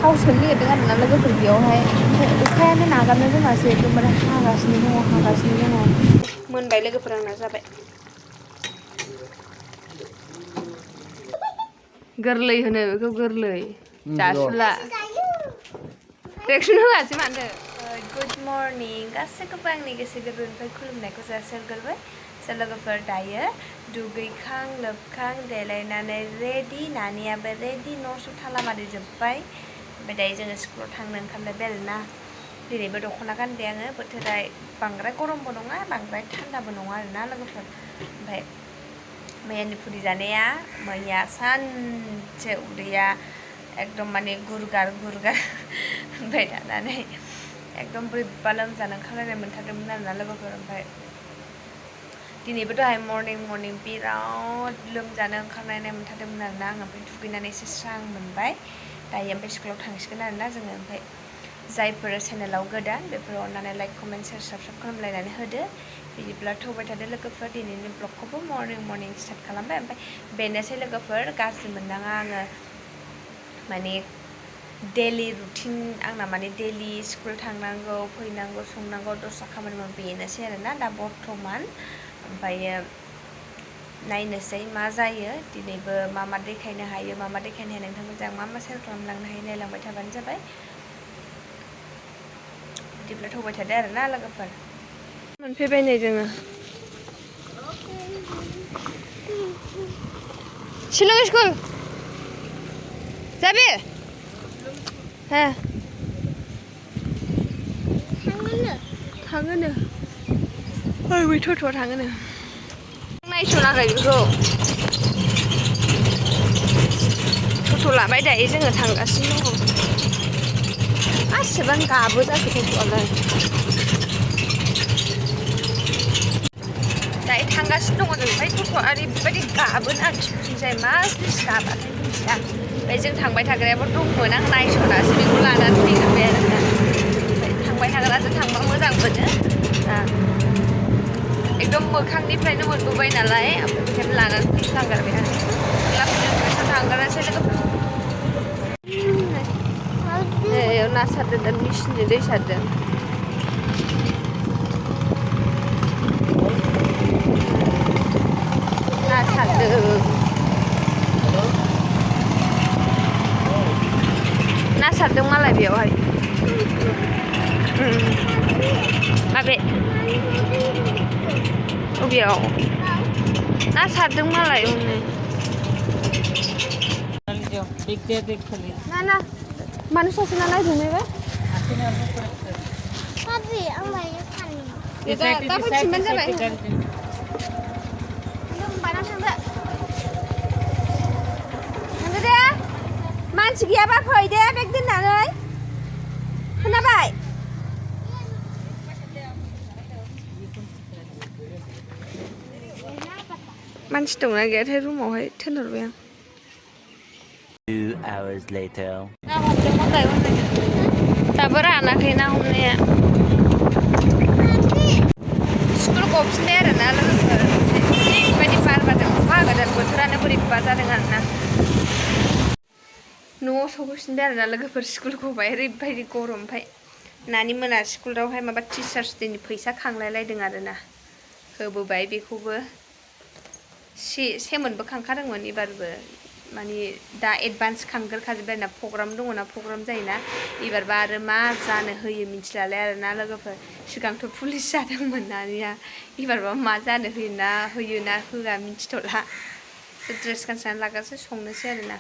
थाव सोनो नागिरदों आरोना लोगोफोर बेयावहाय अखायानो नागारनो रोङासै एकदमबारे हागासिनो दङ मोनबाय लोगोफोर आंना जाबाय गोरलै होनो बेखौ गोरलै जासुला रिएक्सन होआसै मानो गुड मर्निं गासैखौबो आंनि गोसो गोरबोनिफ्राय खुलुमनायखौ जासिहरग्रोबाय लोगोफोर दायो दुगैखां लोबखां देलायनानै रेडि नानियाबो रेडि न' थाला मारिजोब्बाय ओमफ्राय दायो जोङो स्कुलाव थांनो ओंखारलायबाय आरोना दिनैबो दख'ना गानबाय आङो बोथोरा बांद्राय गरमबो नङा बांद्राय थान्दाबो नङा आरोना लोगोफोर ओमफ्राय मैयानि फुरि जानाया मैया सानसे उदैया एकदम माने गुरगार ओमफ्राय दानानै एकदम बोरैबा लोमजानो ओंखारलायनाय मोनथारदोंमोन आरोना लोगोफोर ओमफ्राय दिनैबो दहाय मर्निं बिराद लोमजानो ओंखारनाय मोनथारदोंमोन आरोना आङो ओमफ्राय दुगैनानै एसे स्रां मोनबाय दायो ओमफ्राय स्कुलाव थांसिगोन आरोना जोङो ओमफ्राय जायफोर चेनेलाव गोदान बेफोर अननानै लाइक कमेन्ट शेयार साबस्क्राइब खालामलायनानै होदो बिदिब्ला थौबाय थादो लोगोफोर दिनैनि ब्लगखौबो मर्निं स्टार्ट खालामबाय ओमफ्राय बेनोसै लोगोफोर गाज्रि मोननाङा आङो माने डेलि रुटिन आंना माने डेलि स्कुल थांनांगौ फैनांगौ संनांगौ दस्रा खामानि मावनो बेनोसै आरोना दा बर्थमान ओमफ्रायो नायनोसै मा जायो दिनैबो मा देखायनो हायो मा देखायनो हाया नोंथांमोनजों आं मा शेयार खालामलांनो हायो नायलांबाय थाबानो जाबाय बिदिब्ला थौबाय थादो आरोना लोगोफोर मोनफैबाय नै जोङो शिलं स्कुल जाबे हे थाङोनो ओइ थ'थ'आ थाङोनो नायस'नाखै बेखौ थ'थ' लाबाय दायो जोङो थांगासिनो दङ आसिबां गाबो जाखो थ'थ'आलाय दायो थांगासिनो दङ जों ओमफ्राय थ'थ'आ ओरैबायदि गाबोना खिथिजाय मा जिनिस गाबाथाय मिथिया ओमफ्राय जों थांबाय थाग्रायाबो दंमोन आं नायस'नासो बेखौ लानानै फैग्रोबाय आरोना ओमफ्राय थांबाय थाग्राजों थांबा मोजां मोनो एकदम मोखांनिफ्रायनो मोनबोबाय नालाय ओमफ्राय बेखायनो लानानै फैफ्लांगारबाय आरो लासैनो थांगारनोसै लोगोफोर बेयाव ना सारदों दा मेचिनजों दै सारदों ना सारदों ना सारदों मालाय बेयावहाय माबे अबेयाव ना सारदों मालाय हनै ना मानो सासे ना नायदोंमोन बे दा फैफिनबानो जाबाय थांदो दे मानसि गैयाबा फै दे बेग दोननानै खोनाबाय मानसि दंना गैयाथाय रुमावहाय थिनहरबाय आं 2 hours later ना हमदोंमोनलाय दाबो रानाखै ना हमनाया स्कुल गफिनबाय आरोना लोगोफोर ओरैबायदि बार बारदों अखा हागोन बोथोरानो बोरैबा जादों आरोना न'आव सफैफिनबाय आरोना लोगोफोर स्कुल गबाय ओरैबायदि गरम ओमफ्राय नानि मोना स्कुलावहाय माबा टिचार्स डेनि फैसा खांलायलायदों आरोना होबोबाय बेखौबो सेमोनबो खांखादोंमोन एबारबो माने दा एडभान्स खांग्रोखाजोब्बाय आरोना प्रग्राम दङना प्रग्राम जायोना एबारबा आरो मा जानो होयो मिथिलालाय आरोना लोगोफोर सिगांथ' पुलिस जादोंमोन नानिया एबारबा मा जानो होयो ना होआ मिथिथ'ला ड्रेस गाननानै लागासो संनोसै आरोना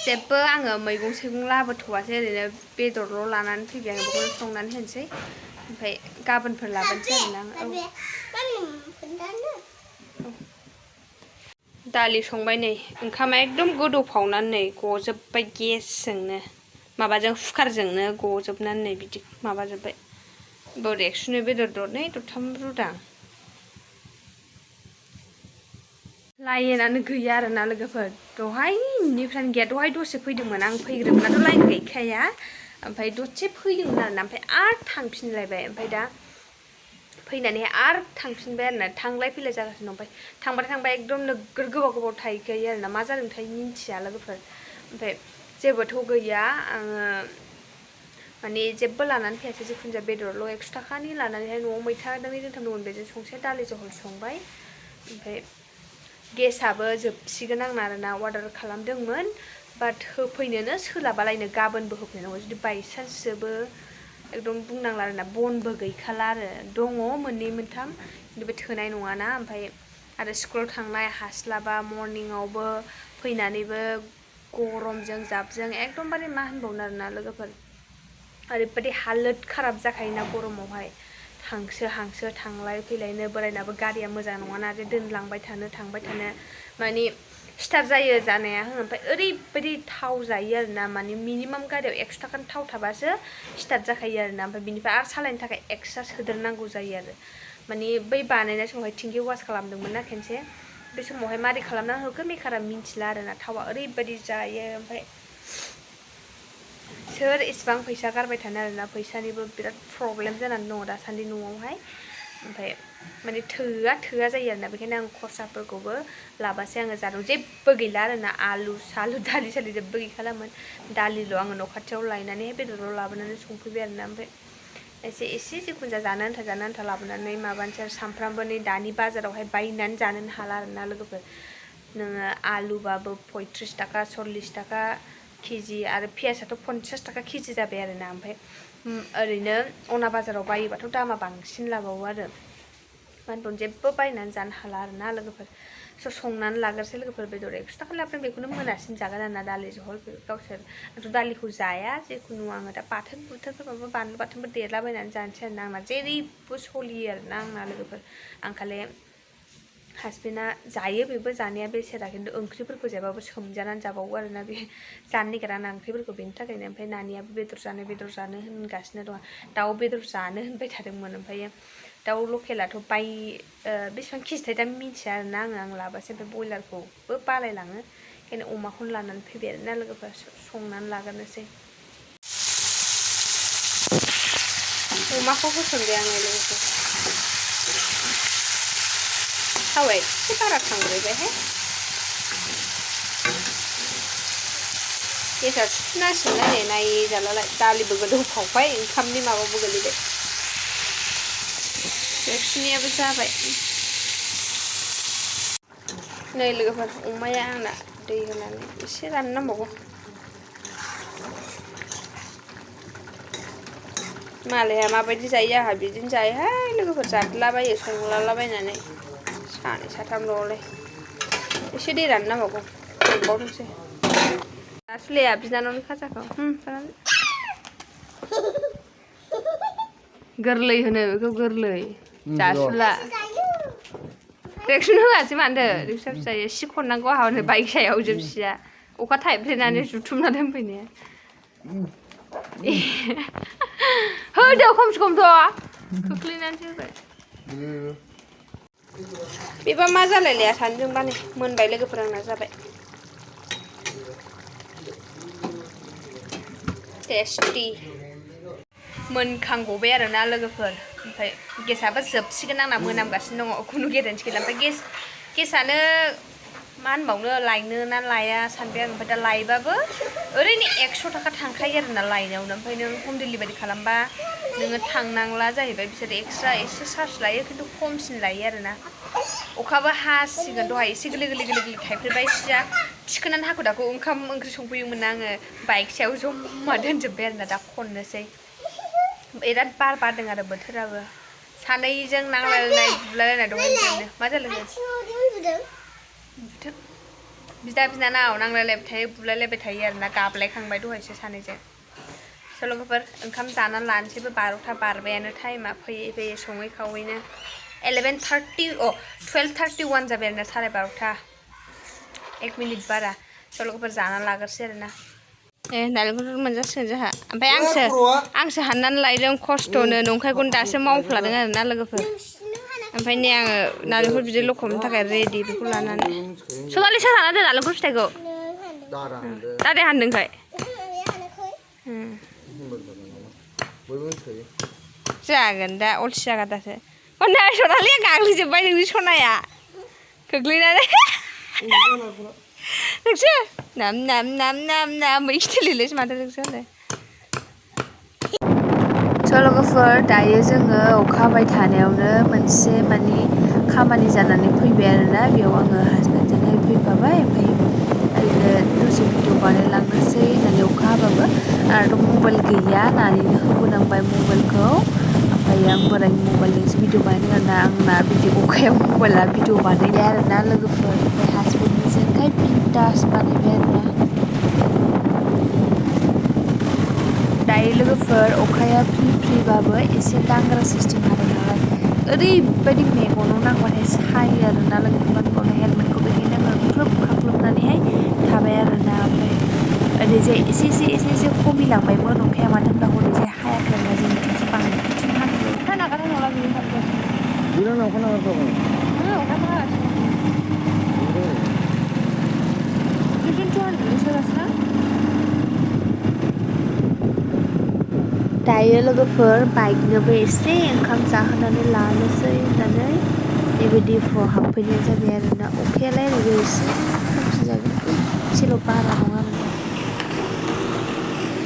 जेबो आङो मैगं सैगं लाबोथ'वासै ओरैनो बेदरल' लानानै फैबाय आं बेखौनो संनानै होनोसै ओमफ्राय गाबोनफोर लाबोनोसै आरोना दालि संबाय नै ओंखामा एकदम गोदौफावनानै नै गजोब्बाय गेसजोंनो माबाजों कुकारजोंनो गजोबनानै नै बिदि माबाजोब्बाय बोरै एक्सुनि बेदर दरनै दरथाम रुदां लाइनानो गैया आरोना लोगोफोर दहायनिफ्रायनो गैया दहाय दसे फैदोंमोन आं फैग्रोमोनाथ' लाइन गैखाया ओमफ्राय दसे फैदोंमोन आरोना ओमफ्राय आरो थांफिनलायबाय ओमफ्राय दा फैनानै आरो थांफिनबाय आरोना थांलाय फैलाय जागासिनो ओमफ्राय थांबाय एकदम नोगोर गोबाव थाहैखायो आरोना मा जादोंथाय मिन्थिया लोगोफोर ओमफ्राय जेबोथ' गैया आङो माने जेबो लानानै फैयासै जिखुनु जाया बेदरल' 100 थाखानि लानानैहाय न'आव मैथा दोंनै दोंथाम दंमोन बेजों संसे दालि जहल संबाय ओमफ्राय गेसआबो जोबसिगोन आंना आरोना अर्डार खालामदोंमोन बाट होफैनोनो सोलाबालायनो गाबोनबो होफैनांगौ जुदि बायसान्स जोबो एकदम बुंनांला आरोना बनबो गैखाला आरो दङ मोननै मोनथाम खिन्थु बे थोनाय नङाना ओमफ्राय आरो स्कुलाव थांनाय हास्लाबा मर्निंआवबो फैनानैबो गरमजों जाबजों एकदमबारे मा होनबावनो आरोना लोगोफोर ओरैबायदि हालोद खाराब जाखायोना गरमावहाय हांसो हांसो थांलाय फैलायनो बोरायनाबो गारिया मोजां नङाना जे दोनलांबाय थानो थांबाय थानो माने स्टार्ट जायो जानाया ओमफ्राय ओरैबायदि थाव जायो आरोना माने मिनिमाम गारियाव 100 थाखानि थाव थाबासो स्टार्ट जाखायो आरोना ओमफ्राय बिनिफ्राय आरो सालायनो थाखाय एक्सट्रा सोदेरनांगौ जायो आरो माने बै बानायनाय समावहाय टिंकि वास खालामदोंमोन ना खेनसे बे समावहाय मारै खालामना होखो मेकारा मिन्थिला आरोना थावा ओरैबायदि जायो ओमफ्राय सोर इसिबां फैसा गारबाय थानो आरोना फैसानिबो बिराद प्रब्लेम जानानै दङ दासान्दि न'आवहाय ओमफ्राय माने थोआ जायो आरोना बेखायनो आं खरसाफोरखौबो लाबासै आङो जादों जेबो गैला आरोना आलु सालु दालि सालि जेबो गैखालामोन दालिल' आङो न' खाथियाव लायनानैहाय बेदरल' लाबोनानै संफैबाय आरोना ओमफ्राय एसे जिखुनु जानो आन्था लाबोनानै माबानोसै आरो सामफ्रामबो नै दानि बाजारावहाय बायनानै जानोनो हाला आरोना लोगोफोर नोङो आलुबाबो 35 थाखा 40 थाखा केजि आरो पियासाथ' 50 थाखा केजि जाबाय आरोना ओमफ्राय ओरैनो अना बाजाराव बायोबाथ' दामा बांसिन लाबावो आरो मानोना जेबो बायनानै जानो हाला आरोना लोगोफोर स' संनानै लाग्रोसै लोगोफोर बेदर 100 थाखा लाबोदों बेखौनो मोनासिम जागोन आरोना दालि जहल गावसोर आंथ' दालिखौ जाया जिखुनु आङो दा बाथोन बुथोनफोर माबा बानलु बाथोनफोर देरलाबायनानै जानोसै आरोना आंना जेरैबो सोलियो आरोना आंना लोगोफोर आं खालि हासबेन्डआ जायो बेबो जानाया बेसेरा खिन्थु ओंख्रिफोरखौ जायाबाबो सोमजानानै जाबावो आरोना बे जानो नागिरा ना ओंख्रिफोरखौ बेनि थाखायनो ओमफ्राय नानियाबो बेदर जानो होनगासिनो दं दाउ बेदर जानो होनबाय थादोंमोन ओमफ्राय दाउ लकेलाथ' बेसेबां केजि थायो दा मिन्थिया आरोना आं लाबासै ओमफ्राय बयलारखौबो बालायलाङो ओंखायनो अमाखौनो लानानै फैबाय आरोना लोगोफोर संनानै लाग्रोनोसै अमाखौ होसनबाय आङो लोगोफोर थावा एसे बारा खांद्रायबायहाय गेसा सुनांसिगोन नै नायै जालालाय दालिबो गोदौफावबाय ओंखामनि माबाबो गोलैबाय बेखिनियाबो जाबाय नै लोगोफोर अमाया आंना दै होनानै एसे राननो नांबावगौ मालाया माबायदि जायो आंहा बिदिनो जायोहाय लोगोफोर जादलाबायो संलालाबायनानै सानै साथामल'लाय एसे दै राननो नांबावगौ संबावनोसै दासुलाया बिनानावनि खाजाखौ गोरलै होनो बेखौ गोरलै दासुला रिएक्सन होआसै मानोथो रिक्सा फिसायो सि खननांगौ आंहा बाइक सायाव जोबसिया अखा थाइफ्लेनानै जुथुमना दोनफैनाया होदो खमसे खमथ' खोख्लैनानैसो होबाय बेबा मा जालायलाया सानजोंबा नै मोनबाय लोगोफोर आंना जाबाय टेस्टि मोनखांगबाय आरोना लोगोफोर ओमफ्राय गेसआबो जोबसिगोन आंना मोनामगासिनो दङ खुनु गेरेन्थि गैला ओमफ्राय गेसआनो मा होनबावनो लायनो ना लाया सानबाय आं ओमफ्राय दा लायबाबो ओरैनो 100 थाखा थांखायो आरोना लायनायावनो ओमफ्राय नों हम डिलिभारि खालामबा नोङो थांनांला जाहैबाय बिसोर एक्सट्रा एसे चार्ज लायो खिन्थु खमसिन लायो आरोना अखाबो हासिगोन दहाय एसे गोरलै थाइफ्रिबाय सिया थिखोनानै हाखु दाखु ओंखाम ओंख्रि संफैयोमोन आङो बाइक सायाव जमा दोनजोब्बाय आरोना दा खननोसै बिराद बार बारदों आरो बोथोराबो सानैजों नांलायलायनाय बुलायलायनाय दहायनिफ्रायनो मा जालों बिदा बिनानाव नांलायलायबाय थायो बुलायलायबाय थायो आरोना गाबलायखांबाय दहायसो सानैजों स' लोगोफोर ओंखाम जानानै लानोसैबो 12था बारबायानो टाइमा फैयै सङै खावैनो 12:31 जाबाय आरोना 12:30 1 मिनिट बारा स' लोगोफोर जानानै लाग्रोसै आरोना नालेंखर मोनजासिगोन जोंहा ओमफ्राय आंसो हाननानै लायदों खस्थ'नो नंखायखौनो दासो मावफ्लादों आरोना लोगोफोर ओमफ्राय नै आङो नालेंखर बिदै लखबनो थाखाय रेडि बेखौ लानानै सनालि सोर हाना दोन नालेंखर फिथाइखौ दादाया हानदोंखाय जागोन दा अलसिया गादासो नै सनालिया गाग्लिजोब्बाय नोंनि सनाया खोख्लैनानै नोंसोर नाम नाम नाम नाम नाम खिथालिलायसो माथो नोंसोरलाय लोगोफोर दायो जोङो अखा हाबाय थानायावनो मोनसे माने खामानि जानानै फैबाय आरोना बेयाव आङो हासबेन्डजोंहाय फैफाबाय ओमफ्राय ओरैनो दसे भिडिअ बानायलांनोसै होननानै अखा हाबाबो आंनाथ' मबाइल गैया नानैनो होबोनांबाय मबाइलखौ ओमफ्राय आं बोरायनि मबाइलजोंसो भिडिअ बानायदों आरोना आंना बिदि अखायाव मबाइला भिडिअ बानायबाय आरोना लोगोफोर ओमफ्राय हासबेन्डनिजोंहाय बिन्दास बानायबाय आरोना दायो लोगोफोर अखाया फ्रिबाबो एसे दांग्रा सिस्टेम हादों नालाय ओरैबायदि मेगनाव नांबाथाय सायो आरोना लोगोफोर गावनो हेलमेटखौ बेखायनो आङो ख्लोब खाख्लोबनानैहाय थाबाय आरोना ओमफ्राय ओरैजाय एसे खमिलांबायमोन अखाया मानो होनबा हरैजाय हायाखै आरोना जोंनिथिंसो बांसिन हादों अखा नागारनाय नंला बिनि दायो लोगोफोर बाइकनोबो एसे ओंखाम जाहोनानै लानोसै होननानै नैबे दैफ्राव हाबफैनाय जाबाय आरोना अखायालाय ओरैबो एसे खोमसि जागोन एसेल' बारा नङा आरोना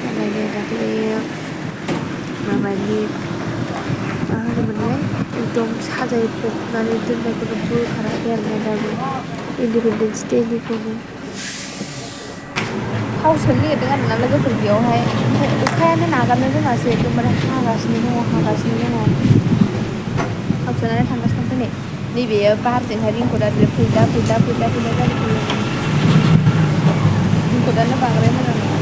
मालायनो दाख्लैयो माबानि मा होनोमोनलाय एकदम साजायफबनानै दोननायखौनो बोखाराखै आरोना दाबो इन्डिपेन्डेन्स डेनिखौनो थाव सोनो नागिरदों आरोना लोगोफोर बेयावहाय ओमफ्राय अखायानो नागारनो रोङासै एकदमबारे हागासिनो दङ थाव सोनानै थांगासिनो ओमफ्राय नैबेयो बारजोंहाय रिंकदा फैदा जाबाय थायो रिंकदानो बांद्राय मोजां नङा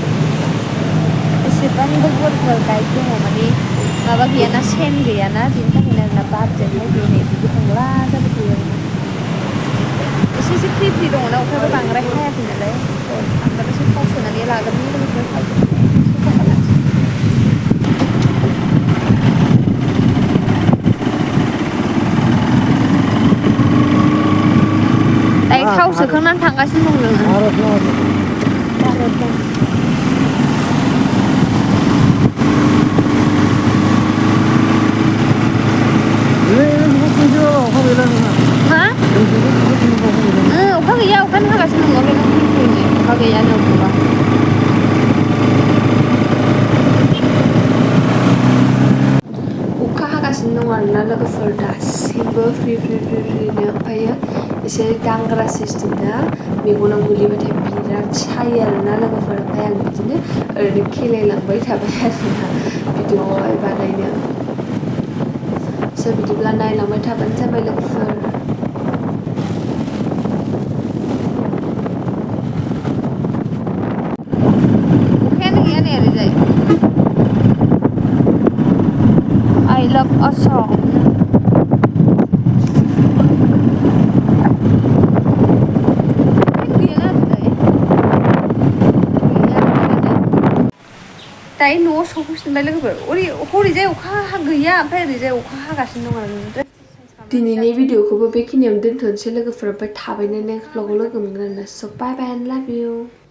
एसेबांबो गुवार बाइक दङ माने माबा गैयाना सेन गैयाना बेनि थाखायनो आरोना बारजोंहाय बेनो बिदि हंला जाबाय थायो आरोना एसे फ्रि दङना अखायाबो बांद्राय हायाखै नालाय आं दा दसे थाव सोनानै लाग्रोनि लोगोफोर थाव सोनानै दायो थाव सोखांनानै थांगासिनो दं जोङो मा? अखा गैया अखानो हागासिनो दङ अखा गैयानो अखा हागासिनो दं आरोना लोगोफोर दासिमबो फ्रिनो ओमफ्रायो एसे दांग्रा सिस्टेम ना मेगनाव गोलैबाथाय बिराद सायो आरोना लोगोफोर ओमफ्राय आं बिदिनो ओरैनो खेलायलांबाय थाबाय आरोना भिडिअआवहाय बानायनो बिदिब्ला नायलांबाय थाबानो जाबाय लोगोफोर अखायानो गैया नै ओरैजाय I love Assam दायो न'आव सफैफिनबाय लोगोफोर हरैजाय अखा गैया ओमफ्राय ओरैजाय अखा हागासिनो दं आरो दिनैनि भिडिअखौबो बेखिनियावनो दोनथ'नोसै लोगोफोर ओमफ्राय थाबैनो नेक्स्ट भ्लगाव लोगो मोनगोन आरोना स' बाय बाय एन्ड लाभ इउ